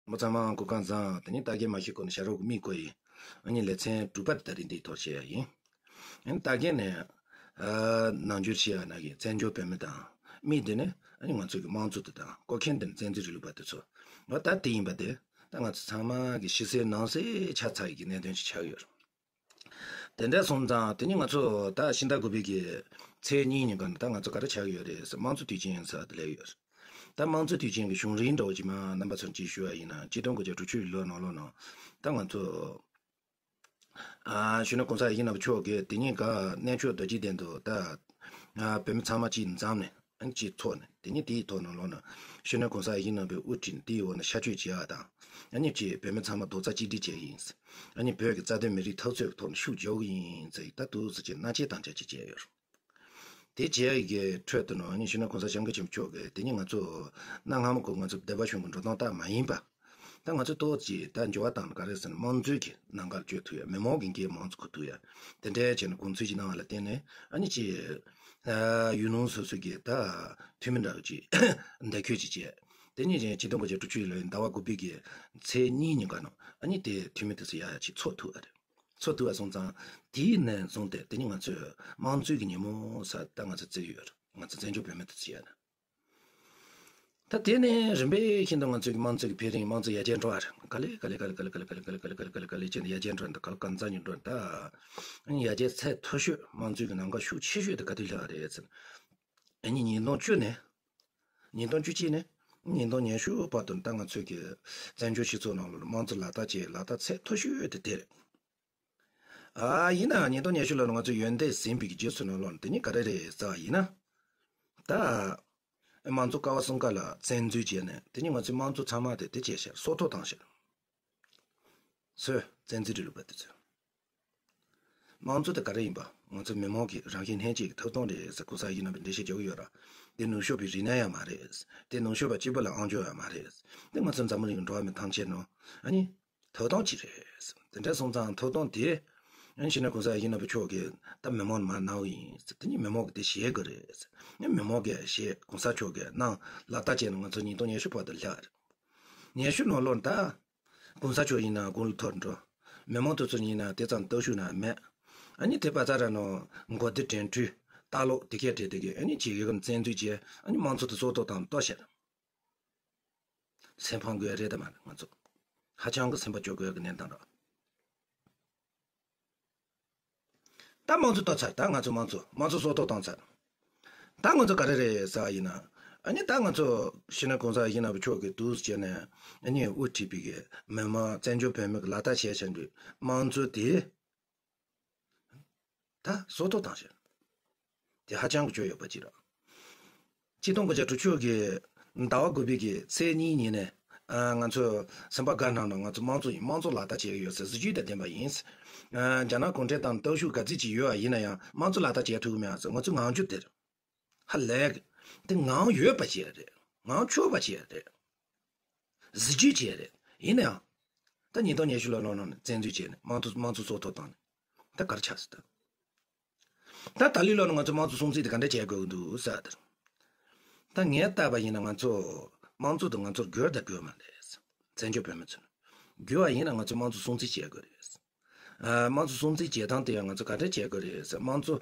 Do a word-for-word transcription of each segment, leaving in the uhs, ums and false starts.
མི་ཚང་མ་སྐུ་ཁམས་བཟང་། དེ་ནས་ད་གིན་མ་ཤི་གོ་ནས་ཞྭ་རོགས་ཀྱི་མིག་བསྐོར་ཡིན། ཨ་ནི་ལེ་ཚན་དྲུག་པ་དེ་ད་རིང་འདིའི་ཐོག་བཤད་ཡ་ཡིན། ཨ་ནི་ད་གིན་ནས་ཨ་ནང་འཇུག་བཤད་ཡ་ན་གི་བཙན་བྱོལ་བོད་མི་དང་མི་དེ་ནས་ཨ་ནི་ང་ཚོ་གི་དམངས་གཙོ་དེ་དང་བསྐོ་མཁན་དེ་ནི་བཙན་འཛུལ་རིང་ལུགས་པ་དེ་ཚོ། འོ་ད་དེ་ཡིན་པ་དེ་ད་ང་ཚོ་ཚང་མ་གི་ཕྱི་གསལ་ནང་གསལ་ཆགས་ཚར་ཡི་གི་གནད་དོན་ཞིག་ཆགས་ཡོད་རེད། དེ་འདྲ་སོང་ཙང་དེ་ནི་ང་ཚོ་ད་ཕྱི་ཟླ་དགུ་པའི་གི་ཚེས་གཉིས་ཉིན་ཀ་ནས་ད་ང་ཚོ་ག་རེ་ཆགས་ཡོད་རེད་ཟེར། དམངས་གཙོ་དུས་ཆེན་ཡིན་ས་དེ་སླེབས་ཡོད་རེད། ད་དམངས་གཙོ་དུས་ཆེན་གྱི་བྱུང་རིམ་འདྲ་བོ་ཅིག་མ་རྣམ་པ་ཚོར་ཅིག་ཞུ་བ་ཡིན་ན། ཆིག་སྟོང་དགུ་བརྒྱ་དྲུག་ཅུ་ལོའི་ནང་ལོགས་ནང་ད་ང་ཚོ་ཨ་གཞོན་ནུ་གོང་ས་ཡིད་བཞིན་ནོར་བུ་མཆོག་གིས་དེ་ཉིན་ཀ་གནས་མཆོག་རྡོ་རྗེ་གདན་དུ་ད་ཨ་བོད་མི་ཚང་མ་གཅིག་འཛོམས་ནས། ཨ་ནི་གཅིག་ཚོགས་ནས་དེ་ནི་དེའི་ཐོག་ནང་ལོགས་ན་གཞོན་ནུ་གོང་ས་ཡིད་བཞིན་ནོར་བུས་དབུ་ཁྲིད་དེའི་འོག་ན་ཤར་བསྐྱོད་བྱེད་ཡག་དང་། ཨ་ནི་གཅིག་བོད་མི་ཚང་མ་རྡོག་རྩ་གཅིག་སྒྲིལ་བྱེད་ཀྱི་ཡིན། ཨ་ནི་བོད་ཀྱི་རྩ་དོན་མི་རིགས་འཐབ་རྩོད་ཀྱི་ཐོག་ནས་ཤུགས་རྒྱག་གི་ཡིན་ཟེར་ད་དུས་སུ་ཅིག་མནའ་ཆེ་དང་ཆ་ཅིག་བྱས་ཡོད། དེ་བྱས་ཀྱི་ཁྲོད་དུ་ནང་ཨ་ནི་གཞོན་ནུ་གོང་ས་སྐྱབས་མགོན་ཆེན་པོ་མཆོག་གིས་དེ་ནི་ང་ཚོ་གནའ་སྔ་མོ་གོ་ང་ཚོ་སྡེ་པ་གཞུང་གི་འགྲོ་སྟངས་ལྟར་མ་ཡིན་པ། ད་ང་ཚོ་ཏོག་ཙམ་ད་འགྱུར་བ་བཏང་ན་ག་རེ་ཟེར་ན། དམངས་གཙོའི་གི་ལམ་ཁར་བསྐྱོད་ཐུབ་ཡ། མི་མང་གི་འགན་མང་ཙམ་འཁུར་ཐུབ་ཡ། དེ་འདྲའི་བྱས་ནས་དགོངས་ཚུལ་ཅིག་གནང་བ་ལ་བརྟེན་ནས་ཨ་ནི་ཅིག་ཨ་ཡུལ་ལུང་སོ་སོ་གི་ད་འཐུས་མི་འདྲ་བོ་ཅིག་འདེམས་བསྐོ་ཅིག་བྱས། དེ་ནས་ཆིག་སྟོང་དགུ་བརྒྱ་དྲུག་ཅུ་ལོའི་ཟླ་བ་དགུ་པའི་གི་ཚེས་གཉིས་ཉིན་ཀ་ནང་ཨ་ནི་དེ་འཐུས་མི་དེ་ཚོ་ཡ་ཡ་ཅིག་ཚོགས་ཐུབ་པ་རེད། ཚོགས་ཐུབ་པ་སོང་ཙང་དེའི་ནས་བཟུང་སྟེ་དེ་ནི་ང་ཚོས་དམངས་གཙོའི་གི་ཉིན་མོ་ཟེར་ད་ང་ཚོ་བརྩི་ཡོད་རེད། ང་ཚོ་བཙན་བྱོལ་བོད་མི་དེ་ཚོ་ཡ་ན། ད་དེ་ནས་རིམ་པས་ཤིན་ཏུ་ང་ཚོའི་གི་དམངས་གཙོའི་གི་འཕེལ་རིམ། དམངས་གཙོ་ཡར་རྒྱས་འགྲོ་བ་རེད། ག་ལེ་ག་ལེ་ག་ལེ་བྱས་ནས་ཡར་རྒྱས་འགྲོ་འདུག་ག་ལེ་གང་ཙམ་ཉིན་འགྲོ་ད། ཨ་ནི་ཡར་རྒྱས་ཚད་མཐོ་ཤོས། དམངས་གཙོའི་གི་ལམ་ཁ་ཤུགས་ཆེ་ཤོས་དེ་ག་དུས་སླེབས་པ་རེད་ཟེར་ན། ཨ་ནི་ཉིས་སྟོང་བཅུ་ནས། ཉིས་སྟོང་བཅུ་གཅིག་ནས་ཉིས་སྟོང་ཉི་ཤུ་བར་དུ་ད་ང་ཚོའི་གི་བཙན་བྱོལ་སྤྱི་ཚོགས་ནང་ལ་དམངས་གཙོ་ལག་བསྟར་བྱས། ལག་བསྟར་ཚད་མཐོ་ཤོས་དེ་དེ་རེད། ཨ་ཡིན་ནའང་ཉིས་སྟོང་ཉི་ཤུ་ལོ་ལ་ང་ཚོ་ཡོན་ཏན་ཟིན་པའི་རྗེས་སུ་ནང་ལོགས་ནས་དེ་ནི་ག་རེ་རེད་ཟེར་བ་ཡིན་ན། ད་དམངས་གཙོ་ཀ་བ་གསུམ་ཀ་ལ་བཙན་འཛུལ་བྱས་ནས་དེ་ནི་ང་ཚོའི་དམངས་གཙོ་ཚང་མ་དེ་དེ་བྱས་ཤག་སྲོག་ཐོག་བཏང་ཤག་སོས་བཙན་འཛུལ་རིང་ལུགས་པ་དེ་ཚོས། དམངས་གཙོ་དེ་ག་རེ་ཡིན་པ། ང་ཚོ་མི་མང་གི་རང་བཞིན་ལྷན་སྐྱེས་ཀྱི་ཐོབ་ཐང་རེད་ཟེར་གོང་ས་ཡིད་བཞིན་ནོར་བུས་འགྲེལ་བཤད་རྒྱག་གི་ཡོད་ར། དེ་ནུབ་ཕྱོགས་པའི་རིག་གནས་ཡང་མ་རེད། དེ་ནུབ་ཕྱོགས་པ་གཅིག་པུ་ལ་དབང་བསྒྱུར་ཡང་མ་རེད། དེ་ང་ཚོ་འཛམ་བུ་གླིང་གི་འགྲོ་བ་མི་ཐམས་ཅད་ནང་ཨ་ནི་ཐོབ་ཐང་གཅིག་རེད། དེ་འདྲ་སོང་ཙང་ཐོབ་ཐང་དེ་ཨ་ནི་གཞོན་ནུ་གོང་ས་ཡིད་བཞིན་ནོར་བུ་མཆོག་གིས་ད་མི་མང་ལ་མར་གནང་བ་ཡིན་ཟེར། དེ་ནི་མི་མང་གིས་དེ་བཞེས་དགོས་རེད་ཟེར། ཨ་ནི་མི་མང་གིས་བཞེས། གོང་ས་མཆོག་གིས་གནང་། ལག་བསྟར་བྱས་ནས་ང་ཚོ་ཉིས་སྟོང་ཉི་ཤུ་བར་དུ་སླེབས་པ་རེད། ཉི་ཤུ་ནང་ལོགས་ད། གོང་ས་མཆོག་ཡིན་ན་དགུང་ལོ་མཐོ་འགྲོ། མི་མང་དེ་ཚོ་ཡིན་ན་དེ་ཙམ་སྟོབས་ཤུགས་ན་མེད། ཨ་ནི་དེ་བ་ཚ་ར་ནོ་མགོ་བདེ་དྲན་འཕྲུལ་ལྟ་ལོག་དེ་གས་བྲལ་དེ་གས་ཨ་ནི་ཅིག་ཡོད་གམ་བཙན་འཛུལ་བྱས། ཨ་ནི་དམངས་གཙོ་དེ་སྲོག་ཐོག་བཏང་ལྟོ་བཤད། སེམས་ཕམ་དགོས་རེད་དམ་མ་རེད། ང་ཚོ་ཧ་ཅང་གི་སེམས་པ་སྐྱོ་དགོས་ཀྱི་གནས་སྟངས་རེད། ད་དམངས་གཙོ་ཐོབ་ཚར། ད་ང་ཚོ་དམངས་གཙོ་དམངས་གཙོ་སྲོག་ཐོག་བཏང་ཚར། ད་ང་ཚོ་ག་རེ་རེད་ཟེར་བ་ཡིན་ན། ཨ་ནི་ད་ང་ཚོ་གཞོན་ནུ་གོང་ས་ཡིད་བཞིན་ནོར་བུ་མཆོག་གིས་འདུག་སེ་བྱས་ནས་ཨ་ནི་དབུ་ཁྲིད་པའི་གི་མི་མང་བཙན་བྱོལ་བོད་མི་གི་ལག་བསྟར་བྱས་བཞིན་པའི་དམངས་གཙོ་དེ་ད་སྲོག་ཐོག་བཏང་ཞིང་། དེ་ཧ་ཅང་གི་སྐྱོ་ཡོད་པ་ཅིག་རེད། ཆིག་སྟོང་དགུ་བརྒྱ་དྲུག་ཅུ་གི་ཟླ་བ་དགུ་པའི་གི་ཚེས་གཉིས་ཉིན་ནས་ཨ་ང་ཚོ་སེམས་པ་དགའ་སྣང་ནང་ང་ཚོ་དམངས་གཙོ་ཡིན། དམངས་གཙོ་ལག་བསྟར་བྱེད་ཀྱི་ཡོད་ཟེར་གཟི་བརྗིད་དང་ལྡན་པ་ཡིན། ཨ་རྒྱ་ནག་གུང་ཁྲན་ཏང་སྟོབས་ཤུགས་ག་ཚད་ཅིག་ཡོད་པ་ཡིན་ན་ཡང་དམངས་གཙོ་ལག་བསྟར་བྱེད་ཐུབ་ཀྱི་མེད་ཟེར་ང་ཚོ་ངང་རྒྱུ་དེ་རེད། ཧ་ལས་གི། དེ་ངང་ཡོད་པ་བྱས་རེད། ངང་ཆོག་པ་བྱས་རེད། གཟི་བརྗིད་བྱས་རེད། ཡིན་ནའང་། ད་ཉིས་སྟོང་ཉི་ཤུ་ལོ་ནང་ནས་བཙན་འཛུལ་བྱས་ནས་དམངས་གཙོ་དམངས་གཙོ་སྲོག་ཐོག་བཏང་ནས་ད་ག་རེ་ཆགས་སོང་ད། ད་ད་ལོའི་ལོ་ནས་ང་ཚོ་དམངས་གཙོ་སྲུང་བརྩི་དེ་ག་འདྲ་བྱེད་དགོས་ཀྱི་འདུག་ཟེར་དེར། ད་ངས་བལྟས་པ་ཡིན་ན་ང་ཚོ་དམངས་གཙོ་དེ་ང་ཚོར་དགོས་དང་དགོས་མ་རེད། བཙན་བྱོལ་བོད་མི་ཚོས་དགོས་པ་ཡིན་ན་ང་ཚོ་དམངས་གཙོ་སྲུང་བརྩི་བྱེད་དགོས་རེད། ཨ་དམངས་གཙོ་སྲུང་བརྩི་བྱེད་སྟངས་དེ་ཡང་ང་ཚོ་ག་འདྲ་བྱེད་དགོས་རེད་ཟེར། དམངས་གཙོ་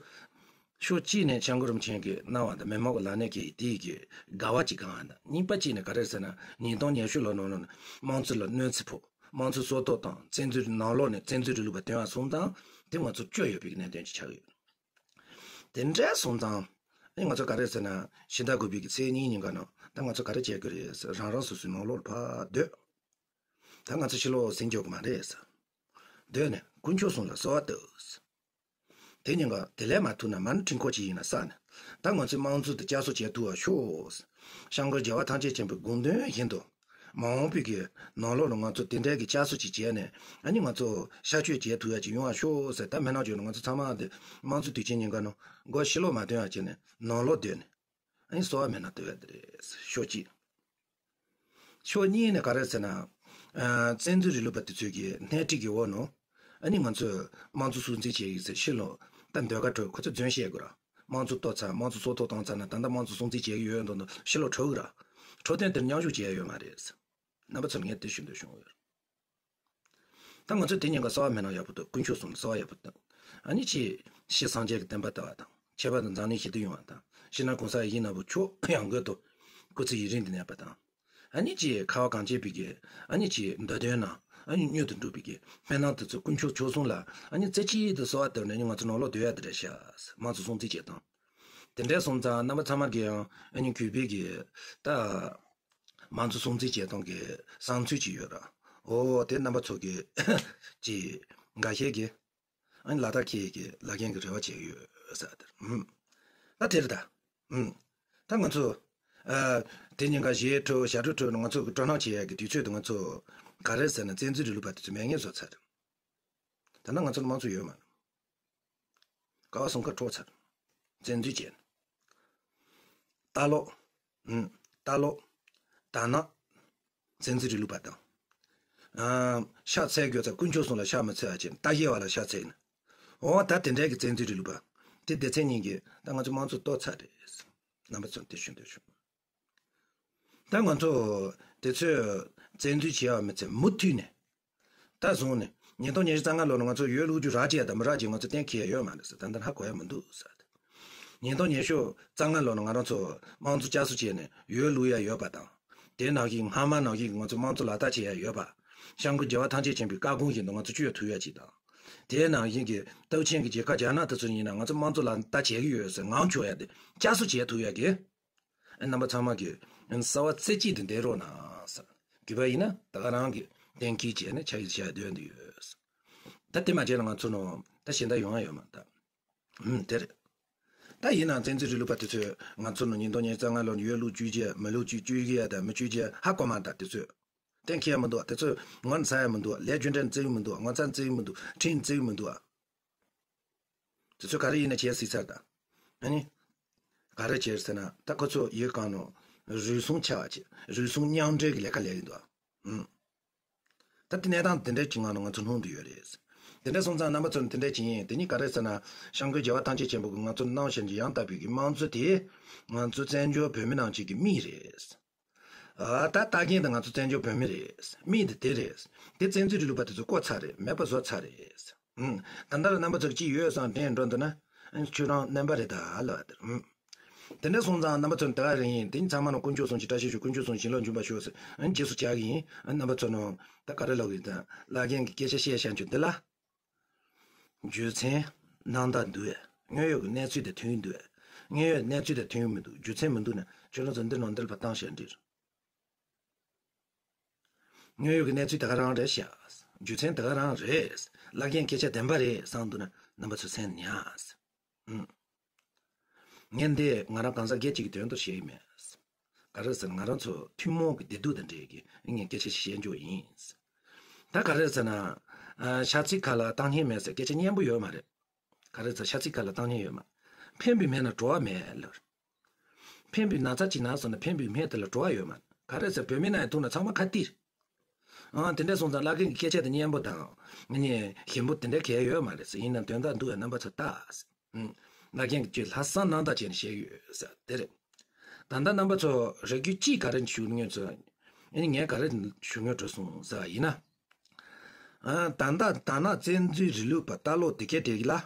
ཕྱོགས་གཅིག་ནས་སྐྱབས་མགོན་རིན་པོ་ཆེ་གིས་གནང་བ་དང་མི་མང་གི་ལམ་ནས་ཀྱི་དེའི་གི་དགའ་བ་ཅིག་གང་ཡང་དང་། གཉིས་པ་གཅིག་ནས་ག་རེ་ཟེར་ན་ཉིས་སྟོང་ཉི་ཤུ་ལོ་ནང་ལོགས་ནས་དམངས་གཙོ་ལ་གནོད་འཚེ་ཕོག་དམངས་གཙོ་སྲོག་ཐོག་བཏང་། བཙན་འཛུལ་ནང་ལོགས་ནས་བཙན་འཛུལ་རིང་ལུགས་པ་ཐོན་པ་སོང་ཙང་དེ་ང་ཚོ་སྐྱོ་ཡོད་པའི་གནད་དོན་ཅིག་ཆགས་ཡོད། དེ་འདྲ་སོང་ཙང་ཨ་ནི་ང་ཚོ་ག་རེ་ཟེར་ན་ཕྱི་ཟླ་དགུ་པའི་གི་ཚེས་གཉིས་ཉིན་ཀ་ནང་ད་ང་ཚོ་ག་རེ་བྱེད་དགོས་རེད་ཟེར། རང་རང་སོ་སོའི་ནང་ལོགས་ལ་ཕར་སྡོད། ད་ང་ཚོ་ཕྱི་ལོགས་ཟིན་འཇོག་གི་མ་རེད་ཟེར། སྡོད་ནས་དཀོན་མཆོག་གསུམ་ལ་གསོལ་བ་བཏབ་ཟེར། དེ་ཉིན་ཀ་དེ་ལས་མ་ཐུབ་ན་མ་ཎི་ཕྲེང་སྐོར་ཅིག་ཡིན་ན་བསགས་ནས་ད་ང་ཚོའི་དམངས་གཙོ་དེ་བསྐྱར་གསོ་བྱེད་ཐུབ་པ་ཤོག་ཟེར། སྐྱབས་མགོན་རྒྱལ་བ་ཐམས་ཅད་མཁྱེན་པའི་དགོངས་དོན་བཞིན་དུ་མ་འོངས་པའི་གི་ནང་ལོགས་ལ་ང་ཚོ་དེ་འདྲའི་གི་བསྐྱར་གསོ་ཅིག་བྱས་ནས་ཨ་ནི་ང་ཚོ་ཤར་བསྐྱོད་བྱེད་ཐུབ་ཡ་ཅིག་ཡོང་བ་ཤོག་ཟེར། ད་མི་ནག་ཅོ་ནས་ང་ཚོ་ཚང་མ་དེ་དམངས་གཙོ་དུས་ཆེན་ཉིན་ཀ་ནང་སྒོ་ཕྱི་ལོགས་མ་སྟོན་ཡ་བྱས་ནས་ནང་ལོགས་སྡོད་ནས། ཨ་ནི་གསོལ་བ་མེད་ན་ལྟོས་ཡ་དེ་རེད། ཕྱོགས་གཅིག་ཕྱོགས་གཉིས་ནས་ག་རེ་ཟེར་ན། ཨ་བཙན་འཛུལ་རིང་ལུགས་པ་དེ་ཚོའི་གི་སྣེ་ཁྲིད་ཀྱི་འོག་ནང་ཨ་ནི་ང་ཚོས་དམངས་གཙོ་སྲུང་བརྩི་བྱེད་ཀྱི་ཟེར་ཕྱི་ལོགས་ད་ཟློས་གར་ཁྲོད་ཁོ་ཚོས་རྫུན་བཤད་དགོས་ར། དམངས་གཙོ་གཏོར་ཚར། དམངས་གཙོ་སྲོག་ཐོག་བཏང་ཚར་ན་ད་ལྟ་དམངས་གཙོ་སྲུང་བརྩི་བྱེད་ཀྱི་ཡོད་མདོག་མདོག་ཕྱི་ལོགས་འཁྲབ་གི་ར། འཕྲོད་བསྟེན་དེར་མཉམ་ཞུགས་བྱེད་ཡ་ཡོད་མ་རེད། རྣམ་པ་ཚོར་ངས་དེ་ཞུ་འདོད་བྱུང་ཡོད། ད་ང་ཚོ་དེ་ཉིན་ག་གསོལ་བ་སྨོན་ལམ་ཡག་པོ་འདུག་དཀོན་མཆོག་གསུམ་ལ་གསོལ་བ་ཡག་པོ་འདུག་ཨ་ནི་ཅི། ཞེས་སངས་རྒྱས་ཀྱི་བསྟན་པ་དར་བ་དང་ཁྱད་པར་དུ་འཛམ་གླིང་ཞི་བདེ་ཡོང་བ་དང་། ཕྱི་ནང་གང་ཟག་ཡིན་ན་བོ་ཆོས་ཡང་སྒོས་དུ་སྐུ་ཚེ་ཡུན་རིང་དུ་གནས་པ་དང་། ཨ་ནི་ཅི་ཁ་བ་གངས་ཅན་པའི་གི་ཨ་ནི་ཅི་འདོད་དོན་ན་ཨ་ནི་མྱུར་དུ་འགྲུབ་པའི་གི་སྨོན་ལམ་དེ་ཚོ་དཀོན་མཆོག་མཆོག་གསུམ་ལ་ཨ་ནི་རྩེ་གཅིག་ཏུ་གསོལ་བ་བཏབ་ནས་ང་ཚོ་ནང་ལོགས་སྡོད་ཡ་དེ་རེད་ཤག་དམངས་གཙོ་སྲུང་བརྩི་བྱེད་སྟངས། དེ་འདྲའི་སོང་ཙང་རྣམ་པ་ཚང་མ་གིས་ཡང་ཨ་ནི་གུས་པའི་གི་ད་དམངས་གཙོ་སྲུང་བརྩི་བྱེད་སྟངས་ཀྱི་བསམ་ཚུལ་ཅིག་ཡོད་ར། ཨོ་དེ་རྣམ་པ་ཚོ་གི་ཅི་འགའ་ཤས་ཀྱི་ཨ་ནི་ལག་བསྟར་འཁེལ་གྱི་ལག་འཁྱེར་གྱི་རེ་བ་བྱེད་ཀྱི་ཡོད་ཟེར་དེར། ཨུམ། ད་དེ་རེད་ད། ཨུམ། ད་ང་ཚོ་ཨ་དེ་ཉིན་ག་གཞས་འཁྲབ་ཞབས་བྲོ་འཁྲབ་ནས་ང་ཚོ་གི་སྤྲོ་སྣང་བྱེད་ཡག་གི་དུས་ཚོད་དུ་ང་ཚོ་ག་རེ་ཟེར་ན་བཙན་འཛུལ་རིང་ལུགས་པ་དེ་ཚོ་མེད་ངེས་བཟོ་ཚར། ད་ནི་ང་ཚོ་ལ་དམངས་གཙོ་ཡོད་མ་རེད། ཀ་བ་སུམ་ཀ་འཕྲོག་ཚར། བཙན་འཛུལ་བྱས། ལྟ་ལོག་ཨུམ། ལྟ་ལོག་ད་ནི་བཙན་འཛུལ་རིང་ལུགས་པ་དང་། ཨ་ཕྱག་འཚལ་དགོས་ཚེ་དཀོན་མཆོག་གསུམ་ལ་ཕྱག་མི་འཚལ་བ་བྱས་ནས་ལྟ་བཤལ་བ་ལ་ཕྱག་འཚལ་ནས། འོ་ད་དེ་འདྲའི་གི་བཙན་འཛུལ་རིང་ལུགས་པ། དེ་སྡེ་ཚན་གཉིས་ཀྱིས་ད་ང་ཚོ་དམངས་གཙོ་གཏོར་ཚར་རེད། རྣམ་པ་ཚོར་དེ་ཞུ་འདོད་བྱུང་། ད་ང་ཚོ་དེ་ཚོས་བཙན་འཛུལ་བྱས་པ་མི་ཚད་མུ་མཐུད་ནས། ད་བཟུང་ནས་ཉིས་སྟོང་ཉི་ཤུ་རྩ་ལྔ་ལོ་ནས་ང་ཚོ་ཡོལ་བླུག་རྒྱུ་རག་གི་ཡ་དང་མི་རག་གི་ང་ཚོ་གཏན་འཁེལ་ཡ་ཡོད་མ་རེད་ཟེར། ད་ལྟ་ཧ་གོ་ཡ་མི་འདུག་ཟེར། ཉིས་སྟོང་ཉི་ཤུ་རྩ་ལྔ་ལོ་ནས་ང་རང་ཚོ་དམངས་གཙོ་བསྐྱར་གསོ་བྱས་ནས་ཡོལ་བླུག་ཡ་ཡོད་པ་དང་། དེ་ནང་བཞིན་སྔ་མ་ནང་བཞིན་ང་ཚོ་དམངས་གཙོ་ལག་བསྟར་བྱེད་ཡ་ཡོད་པ། སྐྱབས་མགོན་རྒྱལ་བ་ཐམས་ཅད་མཁྱེན་པའི་བཀའ་དགོངས་བཞིན་དུ་ང་ཚོ་སྤྱོད་ཐུབ་ཡ་ཅིག་དང་། དེའི་ནང་བཞིན་གྱི་སྟོབས་ཆེན་གྱི་རྒྱལ་ཁབ་རྒྱ་ནག་དེ་ཚོ་ཡིན་ན་ང་ཚོ་དམངས་གཙོ་ལག་བསྟར་བྱེད་ཀྱི་ཡོད་ཟེར་ངང་ཆོག་ཡ་དེ་བསྐྱར་གསོ་བྱེད་ཐུབ་ཡ་གི། རྣམ་པ་ཚང་མ་གིས་གསོལ་བ་རྩེ་གཅིག་ཏུ་འདེབས་རོགས་གནང་ཟེར། གུས་པ་ཡིན་ན་ད་ག་རང་གི་གཏན་འཁེལ་བྱས་ནས་ཕྱག་བཞེས་བྱ་འདོད་འདི་ཡོད། ད་དེ་མ་བྱས་ན་ང་ཚོ་ནང་ད་གཞན་དག་ཡོང་ཡ་ཡོད་མ་རེད་ད། ཨུམ་དེ་རེད། ད་ཡིན་ནའང་བཙན་འཛུལ་རིང་ལུགས་པ་དེ་ཚོས་ང་ཚོ་ནང་ཉིས་སྟོང་ཉི་ཤུ་རྩ་ལྔ་ལོ་ནས་ཡོལ་བླུག་བཅུག་རྒྱུ་མི་བླུག་བཅུག་བཅུག་གི་ཡ་དང་མི་བཅུག་རྒྱུ་ཧ་གོ་མ་ད་དེ་ཚོས། གཏན་འཁེལ་ཡ་མི་འདུག་དེ་ཚོས་ངོ་ཚ་ཡ་མི་འདུག་ལས་རྒྱུ་འབྲས་བརྩི་གི་མི་འདུག་ངོ་ཚ་བརྩི་གི་མི་འདུག་ཁྲིམས་བརྩི་གི་མི་འདུག་དེ་ཚོས་ག་རེ་ཡིན་ན་བྱས་སྲིད་ཚར་ད། ཨ་ནི། ག་རེ་བྱས་ཟེར་ན་ད་ཁོ་ཚོ་ཡུལ་གང་ནང་རུལ་སུངས་ཆགས་བྱས་རུལ་སུངས་མཉམ་འབྲེལ་གྱི་ལས་ཀ་ལས་ཀྱི་འདུག་ཨུམ། ད་དེ་གནས་སྟངས་དེ་འདྲ་ཅིག་ངང་ནས་ང་ཚོ་སྣང་དུ་ཡོད་རེད། དེ་འདྲ་སོང་ཙང་རྣམ་པ་ཚོ་དེ་འདྲ་ཅིག་ཡིན་དེ་ནི་ག་རེ་ཟེར་ན་སྐྱབས་མགོན་རྒྱལ་བ་ཐམས་ཅད་མཁྱེན་པ་གིས་ང་ཚོ་གནང་བཞིན་གྱི་ཡང་དག་པའི་གི་དམངས་གཙོ་དེ་ང་ཚོ་བཙན་བྱོལ་བོད་མི་ནང་བཞིན་གྱི་མི་རེད། ཨ་ད་ལྟ་རྐྱེན་དེ་ང་ཚོ་བཙན་བྱོལ་བོད་མི་རེད། མི་དེ་དེ་རེད། དེ་བཙན་འཛུལ་རིང་ལུགས་པ་དེ་ཚོ་བཀོལ་ཚར་རེད་མེད་པ་བཟོ་ཚར་རེད། ཨུམ། ད་ལྟ་ལ་རྣམ་པ་ཚོར་ཅི་ཡོད་བསམ་དྲན་འགྲོ་འདུག་ན། ཁྱོད་རང་རྣམ་པ་རེད་ད་ལབ་དེར། ཨུམ། དེ་འདྲ་སོང་ཙང་རྣམ་པ་ཚོར་དེ་ག་རེ་ཡིན་དེ་ཚང་མ་ནང་དཀོན་མཆོག་གསུམ་གྱི་བཀྲ་ཤིས་ཤོག་དཀོན་མཆོག་གསུམ་བྱིན་རླབས་འབྱུང་བར་ཤོག་ཟེར་རྗེས་སུ་བྱ་གི་ཡིན། རྣམ་པ་ཚོ་ནང་ད་ག་རེ་ལབ་གི་ཡིན་ད་ལག་རྒན་གྱི་སྐད་ཆ་བཤད་བཤད་རྒྱུ་འདི་ལ། རྒྱུ་མཚན་རྣམ་དག་འདུག་ཨེ། དངོས་ཡོད་ཀྱི་གནས་ཚུལ་དེ་མཐུན་འདུག་ཨེ། དངོས་ཡོད་གནས་ཚུལ་དེ་མཐུན་མི་འདུག་རྒྱུ་མཚན་མི་འདུག་ན་ཁྱོད་རང་ཚོ་འདི་ནང་འདིར་ཕར་བཏང་བཤད་འདིར། དངོས་ཡོད་ཀྱི་གནས་ཚུལ་དེ་ག་རང་རེད་ཤག་རྒྱུ་མཚན་དེ་ག་རང་རེད། བླ་རྒན་སྐད་ཆ་བདེན་པ་རེད་བསམ་འདུག་ན་རྣམ་པ་ཚོ་སེམས་ཉར། ཨུམ། ངས་འདི་ང་རང་གང་ཟག་སྒེར་གཅིག་གི་དོན་དུ་བཤད་ཀྱི་མེད། ག་རེ་ཟེར་ན་ང་རང་ཚོ་ཐུན་མོང་གི་བདེ་སྡུག་དང་འབྲེལ་གྱི་ངས་སྐད་ཆ་ཞིག་བཤད་འཇོག་ཡིན། ད་ག་རེ་ཟེར་ན། ཨ་ཤ་ཚིག་ཁ་ལ་བཏང་སྙིང་མེད་ཟེར་སྐད་ཆ་སྙན་པོ་ཡོད་མ་རེད། ག་རེ་ཟེར་ཤ་ཚིག་ཁ་ལ་བཏང་སྙིང་ཡོད་མ། ཕན་པའི་སྨན་ལ་བྲོ་བ་མེད་ལབ། ཕན་པའི་ན་ཚ་ཅིག་ན་སོང་ན་ཕན་པའི་སྨན་དེ་ལ་བྲོ་བ་ཡོད་མ། ག་རེ་ཟེར་བོད་མི་ནང་ཡང་འཐུང་ན་ཚང་མ་ཁ་ཏིར། ཨང་དེ་འདྲ་སོང་ཙང་བླ་རྒན་གྱི་སྐད་ཆ་དེ་སྙན་པོ་དང་། ངས་ནི་ཞིམ་པོ་དེ་འདྲ་གལ་ཡོད་མ་རེད་ཟེར་ཡིན་ན་དོན་དག་འདུག་ཨ་རྣམ་པ་ཚོ་ལྟ། ཨང་བླ་རྒན་གྱིས་ལྷག་བསམ་རྣམ་དག་བྱས་ནས་བཤད་ཡོད་ཟེར་དེ་རེད། ད་ལྟ་རྣམ་པ་ཚོ་རེ་སྐུལ་གཅིག་ག་རེ་ཞུ་ངེས་ཚོ། ཨ་ནི་ངས་ག་རེ་ཞུ་ངེས་འགྲོ་སོང་ཟེར་བ་ཡིན་ན། ཨ་ད་ལྟ་ད་ནག་བཙན་འཛུལ་རིང་ལུགས་པ་ལྟ་ལོག་དེ་སྐད་བྲིས་གི་ལ།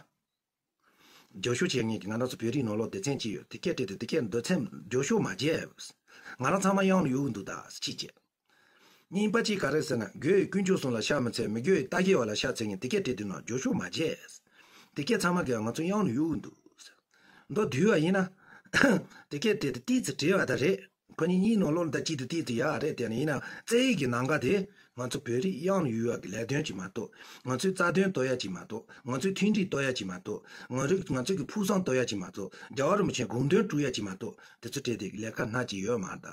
རྒྱབ་སྐྱོར་བྱེད་མཁན་གྱི་ང་རང་ཚོ་བོད་རིགས་ནང་ལོགས་སྡེ་ཚན་གཅིག་ཡོད་དེ་སྐད་བྲིས་ཏེ་དེ་སྐད་འདོད་ཚན་རྒྱབ་སྐྱོར་མ་བྱས། ང་རང་ཚང་མ་གཡང་ལ་གཡུག་འདུག་ད་གཅིག་བྱས། གཉིས་པ་གཅིག་ག་རེ་ཟེར་ན་དགོས་ཡི་དཀོན་མཆོག་གསུམ་ལ་ཕྱག་མི་འཚལ་མི་དགོས་ཡི་ལྟ་སྐྱེལ་བ་ལ་ཕྱག་འཚལ་མཁན་དེ་སྐད་བྲིས་འདུག་ན་རྒྱབ་སྐྱོར་མ་བྱས། དེ་སྐད་ཚང་མ་གིས་ང་ཚོ་གཡང་ལ་གཡུག་འདུག་མདོར་བསྡུས་པ་ཡིན་ན། དེ་སྐད་བྲིས་ཏེ་ཏིག་ཙི་བྲིས་པ་ད་རེད། ཁོ་གཉིས་གཉིས་ནང་ལོགས་ལ་ད་གཅིག་ཏུ་ཏིག་ཏུ་ཡག་རེད་དེ་ནི་ཡིན་ན་རྩེ་ཡིག་གི་ནང་ག་དེ་ང་ཚོ་བོད་རིགས་གཡང་ལ་གཡུག་ཡག་གི་ལས་དོན་གཅིག་མ་གཏོགས་ང་ཚོའི་རྩ་དོན་གཏོར་ཡག་གཅིག་མ་གཏོགས་ང་ཚོའི་མཐུན་སྒྲིལ་གཏོར་ཡག་གཅིག་མ་གཏོགས་ང་རིགས་ང་ཚོའི་གི་ཕུགས་བསམ་གཏོར་ཡག་གཅིག་མ་གཏོགས་རྒྱལ་བ་རིན་པོ་ཆེའི་དགོངས་དོན་སྒྲུབ་ཡག་གཅིག་མ་གཏོགས་དེ་ཚོ་བྲིས་ཏེ་ལས་ཀ་སྣ་གཅིག་ཡོད་མ་རེད་ད།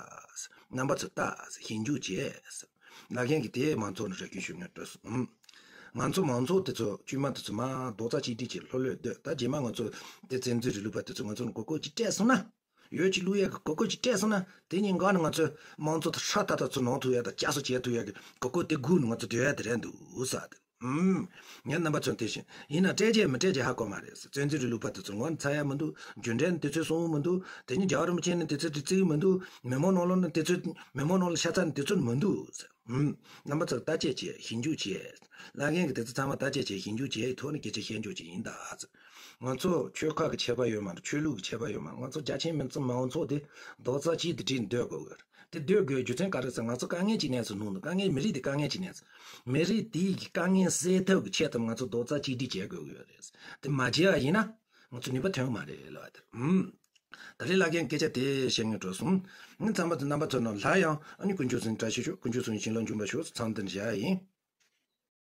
རྣམ་པ་ཚོ་ལྟ་ཞིབ་འཇུག་བྱས། བླ་རྒན་གྱིས་དེ་མང་ཚོགས་ནང་རེ་སྐུལ་ཞུ་ནས་འགྲོ་སོང་། ང་ཚོ་མང་ཚོགས་དེ་ཚོ་དཀྱུས་མ་དེ་ཚོ་མ་རྡོག་རྩ་གཅིག་སྒྲིལ་གྱིས་ལྷོད་ལྷོད་སྡོད་ད་རྗེས་མ་ང་ཚོ་དེ་བཙན་འཛུལ་རིང་ལུགས་པ་དེ་ཚོ་ང་ཚོ་ལ་མགོ་སྐོར་གཅིག་སྤྲད་སོང་ན། ཡོད་ཅིག་བླུག་ཡག་གི་གོ་སྐབས་ཅིག་སྤྲད་སོང་ན་དེ་ཉིན་འགའ་ནས་ང་ཚོས་དམངས་གཙོ་དང་ཧྲ་ཏག་ཏག་ཚུར་ནང་ཐུག་ཡག་དང་བསྐྱར་གསོ་བྱེད་ཐུབ་ཡག་གི་གོ་སྐབས་དེ་སྒུག་ནས་ང་ཚོ་སྡོད་ཡག་དེ་རེད་འདུག་ཟེར་ཏེ། ཨུམ། ངས་རྣམ་པ་ཚོར་དེ་བཞིན་ཡིན་ན་སྤྲད་རྒྱུ་མི་སྤྲད་རྒྱུ་ཧ་གོ་མ་རེད་ཟེར། བཙན་འཛུལ་རིང་ལུགས་པ་དེ་ཚོར་ངོ་ཚ་ཡག་མི་འདུག་རྒྱུ་འབྲས་ནི་དེ་ཚོས་གསུངས་མི་འདུག་དེ་ཉིན་རྒྱལ་བ་རིན་པོ་ཆེ་ནི་དེ་ཚོས་དེ་བརྩི་གི་མི་འདུག་མི་མང་ནང་ལོགས་ནི་དེ་ཚོས་མི་མང་ནང་ལ་ཤ་ཚ་ནི་དེ་ཚོས་མི་འདུག་ཟེར། ཨུམ། རྣམ་པ་ཚོར་བརྟག་དཔྱད་བྱས། ཞིབ་འཇུག་བྱས། བླ་རྒན་གྱིས་དེ་ཚོ་ཚང་མ་བརྟག་དཔྱད་བྱས། ཞིབ་འཇུག་བྱས་ཐོག་ནས་སྐད་ཆ་བཤད་འཇོག་ཅིག་ཡིན་ད། ང་ཚོ་ཆོལ་ཁ་གི་ཁྱད་པར་ཡོད་མ་རེད། ཆོས་ལུགས་ཀྱི་ཁྱད་པར་ཡོད་མ་རེད། ང་ཚོ་རྒྱ་ཆེན་མི་ཚོ་མང་ཚོགས་དེ་རྡོག་རྩ་གཅིག་ཏུ་བསྒྲིལ་ནས་སྡོད་དགོས་ཀྱི་རེད། དེ་སྡོད་དགོས་རྒྱུ་མཚན་ག་རེ་ཟེར། ང་ཚོ་དཀའ་ངལ་གཅིག་གནས་ཚུལ་ནང་དུ། དཀའ་ངལ། མི་རིགས་དེ་དཀའ་ངལ་གཅིག་གནས་ཚུལ། མི་རིགས་དེའི་དཀའ་ངལ་སེལ་ཐབས་ཀྱི་ཆེད་དུ་ང་ཚོ་རྡོག་རྩ་གཅིག་སྒྲིལ་བྱེད་དགོས་ཀྱི་ཡོད་རེད། དེ་མ་བྱས་པ་ཡིན་ན་ང་ཚོ་ནུས་པ་ཐོན་གྱི་མ་རེད་ལབ་པ་དེ་རེད། ཨུམ། ད་རེས་བླ་རྒན་སྐད་ཆ་དེ་བཤད་སྙིང་བྲོ་སོང་། ངས་ཚང་མ་དང་རྣམ་པ་ཚོ་ནང་ལ་ཡང་ཨ་ནི་དཀོན་མཆོག་གསུམ་བཀྲ་ཤིས་ཤོག། དཀོན་མཆོག་གསུམ་བྱིན་རླབས་འབྱུང་བར་ཤོག། ཚང་མ་དང་བཞག་ཡིན།